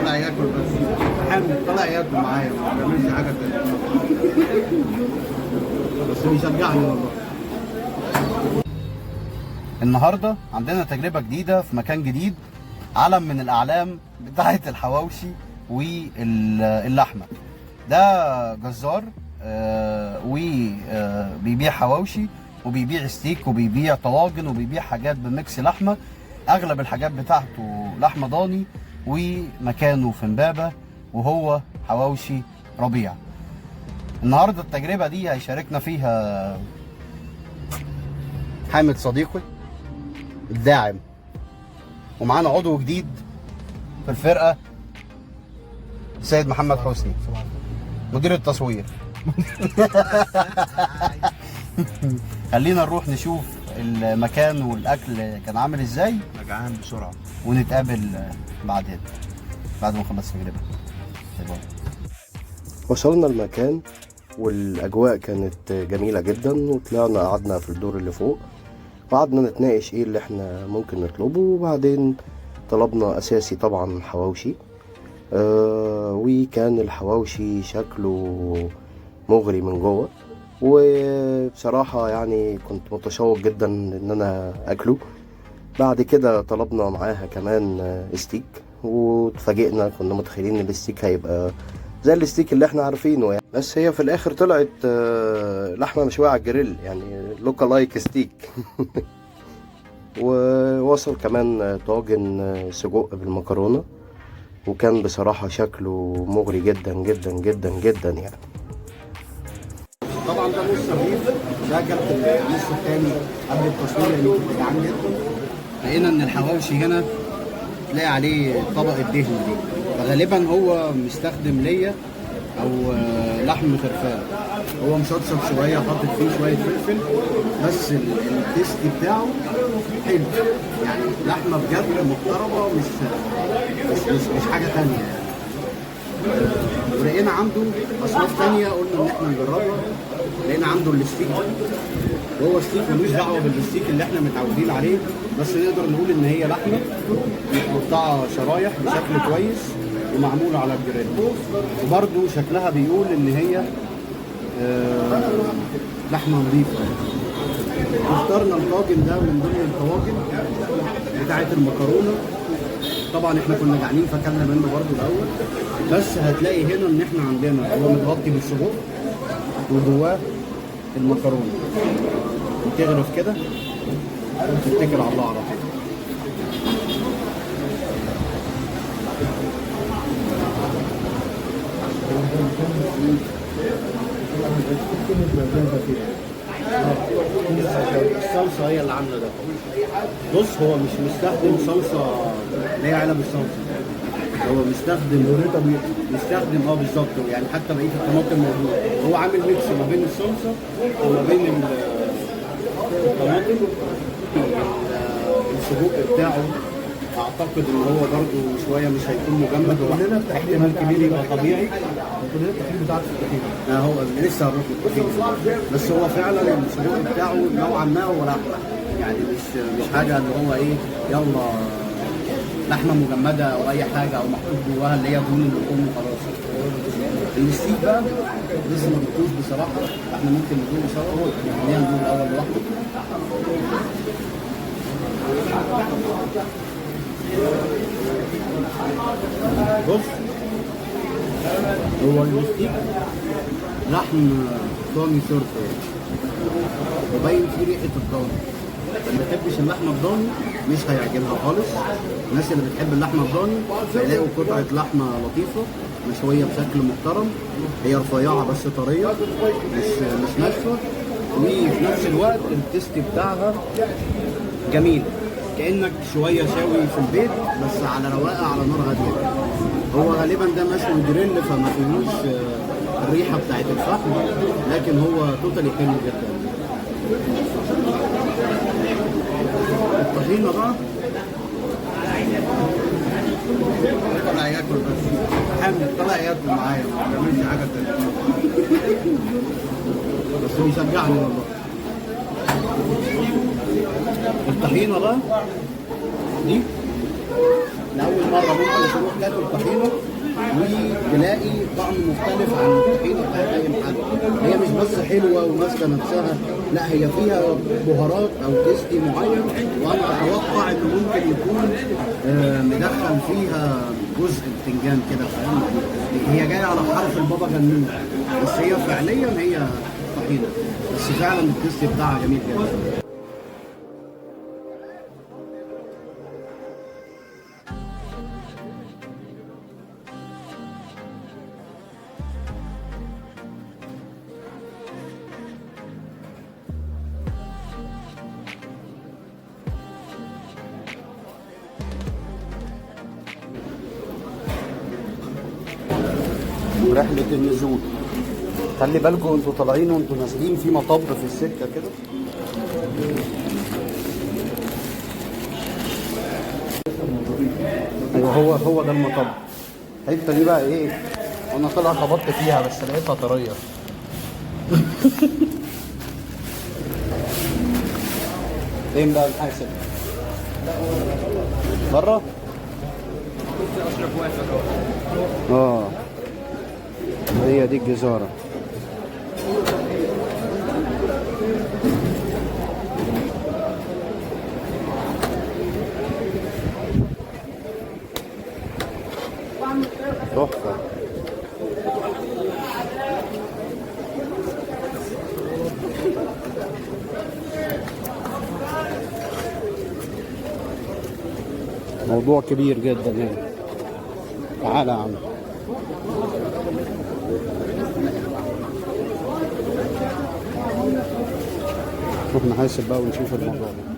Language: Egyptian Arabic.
طلع ياكل بس، حامد طلع ياكل معايا، ما بيعملش حاجة تانية، بس بيشجعني والله. النهارده عندنا تجربه جديدة في مكان جديد، علم من الاعلام بتاعه الحواوشي واللحمة. ده جزار وبيبيع حواوشي وبيبيع ستيك وبيبيع طواجن وبيبيع حاجات ب mix لحمه. اغلب الحاجات بتاعته لحمه ضاني، ومكانه في امبابه، وهو حواوشي ربيع. النهارده التجربة دي هيشاركنا فيها حامد صديقي الداعم، ومعانا عضو جديد في الفرقة، السيد محمد حسني مدير التصوير. خلينا نروح نشوف المكان والاكل كان عامل ازاي. جعان بسرعة. ونتقابل بعدين بعد ما نخلص التجربة. bye. وصلنا المكان والأجواء كانت جميلة جدا، وطلعنا قعدنا في الدور اللي فوق وقعدنا نتناقش ايه اللي احنا ممكن نطلبه، وبعدين طلبنا أساسي طبعا حواوشي. وكان الحواوشي شكله مغري من جوه، وبصراحة يعني كنت متشوق جدا ان انا اكله. بعد كده طلبنا معاها كمان ستيك، واتفاجئنا، كنا متخيلين ان الستيك هيبقى زي الستيك اللي احنا عارفينه يعني، بس هي في الاخر طلعت لحمه مشوية على الجريل، يعني look like steak. ووصل كمان طاجن سجق بالمكرونه، وكان بصراحة شكله مغري جدا جدا جدا جدا يعني. طبعا ده نص الرغيف، ده اكلت النص الثاني قبل التصوير لاني كنت جعان جدا. لقينا ان الحواوشي هنا تلاقي عليه طبقه دهن دي، فغالبا هو مستخدم ليا او لحم خرفان. هو مشطشط شوية، حاطط فيه شوية فلفل، بس ال taste بتاعه حلو يعني، لحمه بجد محترمه، مش حاجة ثانية يعني. ولقينا عنده اصناف ثانية قلنا ان احنا نجربها. لقينا عنده الستيك، وهو ستيك ملوش دعوه بالستيك اللي احنا متعودين عليه، بس نقدر نقول ان هي لحمه متقطعه شرايح بشكل كويس ومعموله على الجريل، وبرده شكلها بيقول ان هي لحمه نظيفة يعني. اخترنا الطاجن ده من ضمن الطواجن بتاعه المكرونه. طبعا احنا كنا جعانين فكلنا منه برده الاول، بس هتلاقي هنا ان احنا عندنا هو متغطي بالسجق وجواه المكرونه، وتغرف كده وتتكل على الله على طول. الصلصه هي اللي عامله ده. بص، هو مش مستخدم صلصه اللي هي علب الصلصه، هو مستخدم طبيعي، مستخدم بالظبط يعني، حتى بقية الطماطم موجودة. هو عامل mix ما بين الصلصه وما بين الطماطم. السجق بتاعه اعتقد ان هو برده شوية مش هيكون مجمد، هو احتمال كبير يبقى طبيعي. كلنا التحليل بتاعك في الطحينه. هو لسه هنروح للطحينه، بس هو فعلا السجق بتاعه نوعا ما هو لحمه يعني، مش حاجة اللي هو ايه يلا لحمه مجمده او اي حاجة او محطوط جواها اللي هي دهون اللحوم وخلاص. الستيك بقى لسه ما دقتوش بصراحة، احنا ممكن ندوقه سوا، خلينا ندوق الاول لوحده. بص، هو الستيك لحم ضاني صرف يعني، وباين فيه ريحه الضاني. اللي ما بيحبش اللحمة الضاني مش هيعجبها خالص. الناس اللي بتحب اللحمة الضاني هيلاقوا قطعه لحمه لطيفة مشوية بشكل محترم، هي رفيعة بس طرية، مش ناشفة، وفي نفس الوقت ال taste بتاعها جميل، كانك شوية شاوي في البيت بس على رواقه على نار هادية. هو غالبا ده مشوي جريل فما فيهوش الريحة بتاعت الفحم، لكن هو totally حلو جدا. الطحينه بقى طلع ياكل بس، حامد طلع ياكل معايا، ما بيعملش حاجة تانية، بس بيشجعني والله. الطحينه بقى دي لاول مرة ممكن تروح تاكل طحينه وتلاقي طعم مختلف عن الطحينه بتاعت اي محل. هي مش بس حلوة وماسكه نفسها، لا هي فيها بهارات او tasty معين، وانا اتوقع انه ممكن يكون مدخل فيها جزء بتنجان كده، فاهم؟ هي جاية على حرف البابا غنوج، بس هي فعليا هي طحينه، بس فعلا ال taste بتاعها جميل جدا. رحلة النزول، خلي بالكم وانتوا طالعين وانتوا نازلين في مطب في السكة كده. ايوه هو ده المطب. الحتة دي بقى ايه؟ انا طلع خبطت فيها بس لقيتها طرية. فين بقى الحاسب؟ بره؟ اه هي دي الجزارة. تحفة. موضوع كبير جدا يعني. تعالى يا عم. نروح نحاسب بقى ونشوف الموضوع ده.